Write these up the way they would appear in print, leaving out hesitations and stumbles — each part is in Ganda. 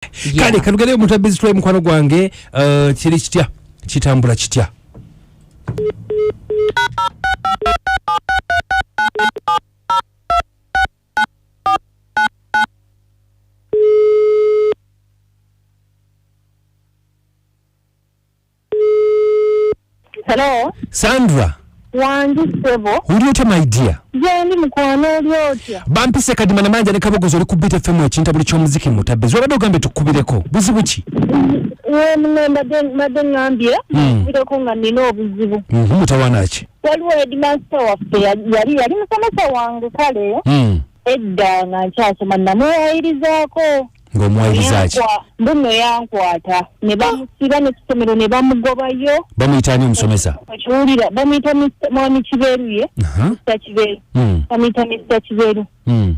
Kale katugende mutabizi tulabe mukwano gwange, kiri kitya, kitambula kitya? Hello. Sandra. Wangi ssebo. Oli otya, my dear? Gyendi mukwano, oli otya? Bampise Kadima Namanja ne Kabogozi, oli ku Beat FM, ekintabuli ky'omuziki. Mutabezi, wabadde ogambye tukubireko, buzibu ki? Muno mbadde ŋŋambye nkubireko nga nina obuzibu. Mutawaana ki? Waliwo headmaster waffe, yali musomesa wange kale edda nga nkyasoma, namuwayirizaako. Ng'omuwayiriza ki? Mbuno yankwata ne bamusiba nekisomero ne bamugobayo. Bamuyita ani omusomesa? Okiwulira, bamuyita Mwami Kiberu ye. Mr Kiberu. Bamuyita Mr Kiberu.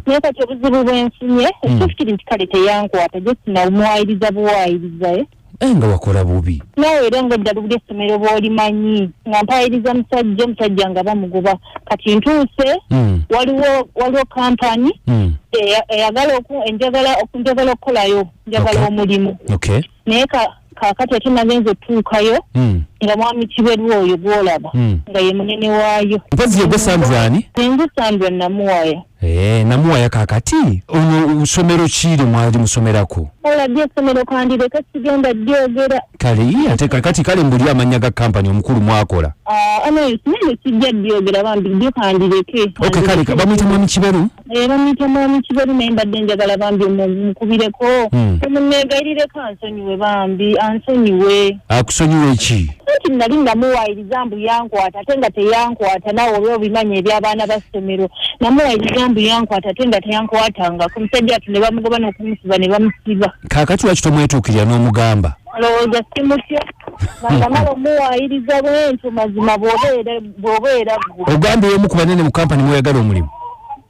Naye kati obuzibu bwenfunye, ekituufu kiri nti kale teyankwata, just namuwayiriza buwayiriza, eh. Eh, nga wakola bubi. Naawe era nga eddala buli essomero bw'olimanyi nga mpayiriza musajja, omusajja nga bamugoba. Kati ntuuse, waliwo kampani eyagala njagala okukolayo, njagala omulimu. Naye kaakati ate nagenza otuukayo nga Mwami Kiberu oyo gw'olaba nga ye munene waayo. Mpozi yegwe Sandra ani? Nze Sandra Namuwaya. Eh, Namuwaya, kaakati ono somero kiiri mwali musomerako? Olabye essomero kandireke, sigenda dyogera. Kale ye ate kakati kale mbuli amannya ga kampani omukulu mwakola. Ano sinene sijja dyogera bambi, lyo kandireke. Okay, kale bamuyita Mwami Kiberu. Eh, bamuyita Mwami Kiberu, naye mbadde njagala bambi mukubireko, omuneegayirireko ansonyiwe, bambi ansonyiwe. Akusonyiwe ki? Anti nali namuwayiriza mbu yankwata ate nga teyankwata. Naawe oba obimanyi eby'abaana ba ssomero. Namuwayiriza mbu yankwata ate nga teyankwatangako. Omusajja ati ne bamugoba n'okumusiba ne bamusiba. Kaakati lwaki tomwetuukirira n'omugamba? Olowooza simutya nga namala omuwayiriza bwentyo? Mazima bw'obeera gwe. Ogambye omu ku banene mu kampani mweyagala omulimu?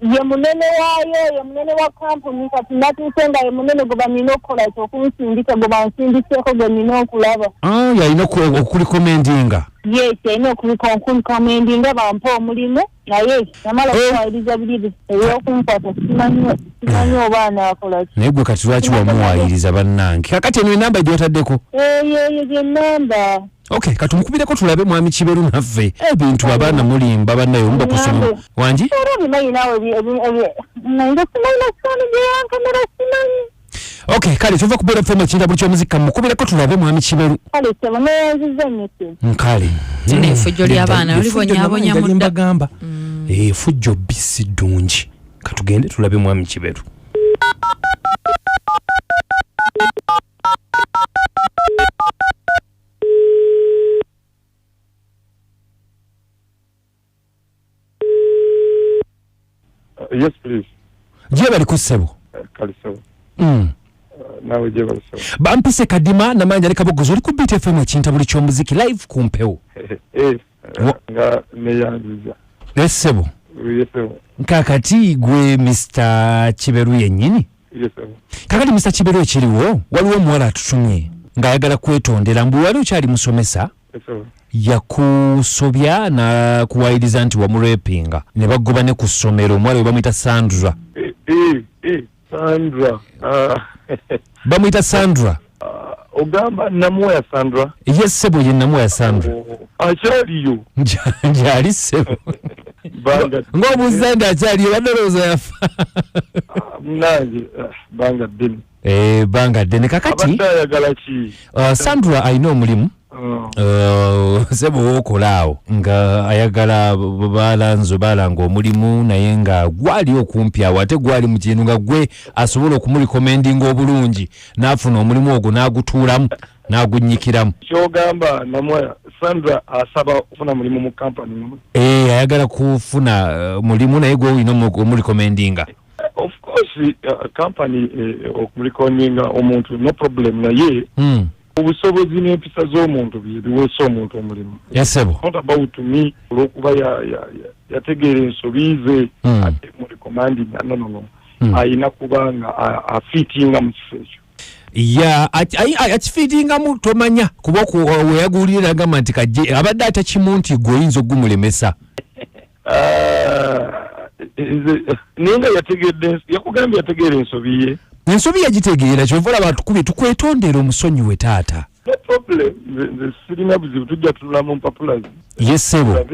Ye munene waayo, ye munene wa kampuni. Kati natuuse nga ye munene gwe banina okukola ki, okunsindika, gwe bansindiseeko, gwe nina okulaba. Ah, yalina okurecommendinga. Yes, alina okurecommendinga bampe omulimu, naye namala okuwayiriza biri ebyokunkwata, simanyi oba anaakola ki. Naye gwe kati lwaki wamuwayiriza, bannange? Kakati eno enamba gyotaddeko? Eyo eyo gyenamba. Okay, katumukubireko tulabe Mwami Kiberu naffe. Ebintu abaana mulimba bannaye, omuba kusoma wangi. Era obimanyi naawe, nze simanyi nasaani gyeyankamera, simanyi. Okay, kale tuva ku Beat FM, ekintabuli ky'omuziki, kamukubireko tulabe Mwami Kiberu. Kale ssebo, neyanziza nnyo ssebo. Nkale. Lino effujjo ly'abaana libonyaabonya mu dda. Mbagamba efujjo bbi si ddungi. Katugende tulabe Mwami Kiberu. Yes, please. Gye bali ku ssebo. Kale ssebo. Naawe gye bali ssebo. Bampise Kadima Namanja ne Kabogozi, oli ku Beat FM, ekintabuli ky'omuziki, live ku mpewo. Nga neyanziza. Essebo. Yes, ssebo. Kakati gwe Mr Kiberu yennyini? Yes, ssebo. Kakati Mr Kiberu, ekiriwo, waliwo omuwala atutumye ng'ayagala kwetondera mbu wali okyali musomesa, Yes, ssebo. yakusobya nakuwayiriza nti wamurepinga ne bagoba ne ku ssomero. Omuwala we bamuyita Sandra. Sandra. Ah, Bamuyita Sandra. Ah, ogamba Namuwaya Sandra? Ye ssebo, ye Namuwaya Sandra. Oh, akyaliyo? Gyali ssebo. Banga. Ng'obuuza nti akyaliyo, badde olowooza yafa. Ah, munange, ah, banga ddene. Eh, banga ddene. Kakati Abadde ayagala ki? Sandra alina omulimu. Sebo wookola awo nga ayagala balanzo balanga omulimu, naye nga gwali okumpi awo, ate gwali mu kintu nga gwe asobola okumurecommendinga obulungi n'afuna omulimu ogwo n'agutuulamu n'agunnyikiramu. Kyogamba Namuwaya Sandra asaba okufuna mulimu mu kampani? Eh, ayagala kufuna mulimu, naye gwe olina omurecommendinga. Of course, company okumurecommendinga omuntu no problem, naye obusobozi n'empisa z'omuntu bye biweesa omuntu omulimu. Yasebo. Not about me olw'okuba yategeera ensobi ze ate murecommending. No, no, no. Ayina kuba nga afiitinga mu kifo ekyo. Ya, akifiitingamu tomanya, kuba weyagulira agamba nti kajje abadde atya kimu nti gwe oyinza okugumulemesa. Ah, naye nga yategedde, yakugambye yategeera ensobi ye. Ensobi yagitegeera, kyova olaba tukubye tukwetondera, omusonyiwe taata. No problem, nze sirina buzibu, tujja tunula mu mpapula ze. Ye ssebo.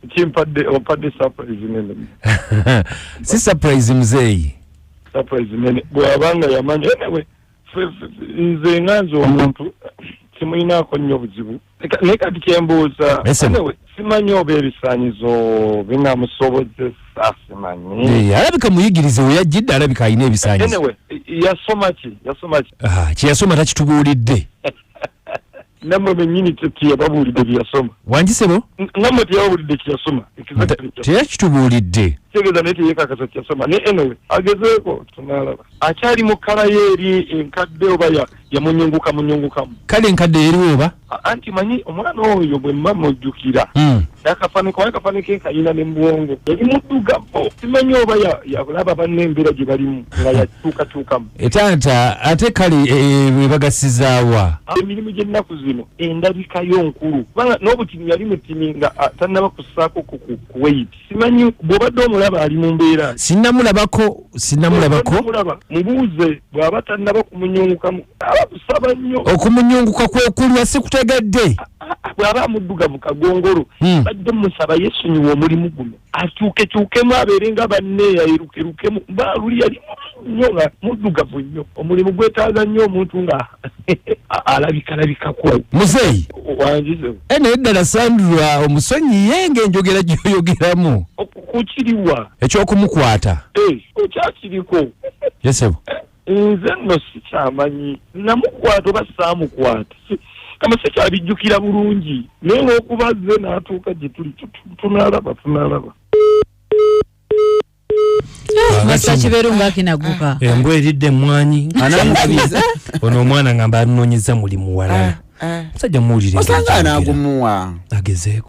Kimpadde, ompadde surprise nene. Si surprise, muzeeyi. Surprise nene bw'abanga yamanya. Anyway, nze nga nze omuntu simulinaako nnyo buzibu. Naye kati kyembuuza, anyway, simanyi oba ebisaanyizo binamusobozesa, simanyi. Alabika muyigirize we yajjidde, alabika alina ebisaanyizo. Anyway, yasoma ki? Yasoma ki? Ah, kyeyasoma takitubuulidde. Nammwe bennyini teyababuulidde byeyasoma. Wangi ssebo? Nammwe teyababuulidde kyeyasoma. Teyakitubuulidde. Kitegeeza naye teyekakasa kyeyasoma. Ne anyway, agezeeko, tunaalaba. Akyali mu kkala ye eri enkadde oba yamunyunguka munyungukamu? Kale enkadde eriwo oba? Anti manyi omwana oyo bwe mma mujjukira, akafaaniko akafaaniko ke kayina ne mu bwongo, yali muddugavu. Simanyi oba yalaba banne embeera gye balimu nga yakyukakyukamu. Taata, ate kale webagasizaawa? Emirimu gy'ennaku zino endabikayo nkulu, kubanga n'obutini yali mutini nga tannaba kussaako ku weight. Simanyi bw'obadde omulaba ali mu mbeera. Sinnamulabako, sinnamulabako. Mulaba, mubuuze bw'aba tannaba kumunyungukamu, aba kusaba nnyo. Okumunyunguka kwekulwa sikutegedde. Bw'aba amuddugavu kagongolo, badde musaba yeesonyiwa omulimu guno, akyukekyukemu, abeere nga banne, ayerukerukemu. Ba luli yali mubi nnyo nga muddugavu nnyo. Omulimu gwetaaga nnyo omuntu nga alabikalabikako. Muzeeyi. Wangize. Naye ddala Sandra omusonyiye ng'enjogera gy'oyogeramu? Kukiriwa? Ekyokumukwata. Okyakiriko? Ye ssebo. Nze nno sikyamanyi namukwata oba saamukwata, kama sikyabijjukira bulungi, naye olw'okuba ze n'atuuka gye tuli, tunaalaba, tunaalaba. Masa kibeeru ng'akinaguka. Embwa eridde emmwanyi. Anamukubiza. Ono omwana ngamba anoonyeza mulimu walala. Musajja muwulire. Osanga anagumuwa. Agezeeko.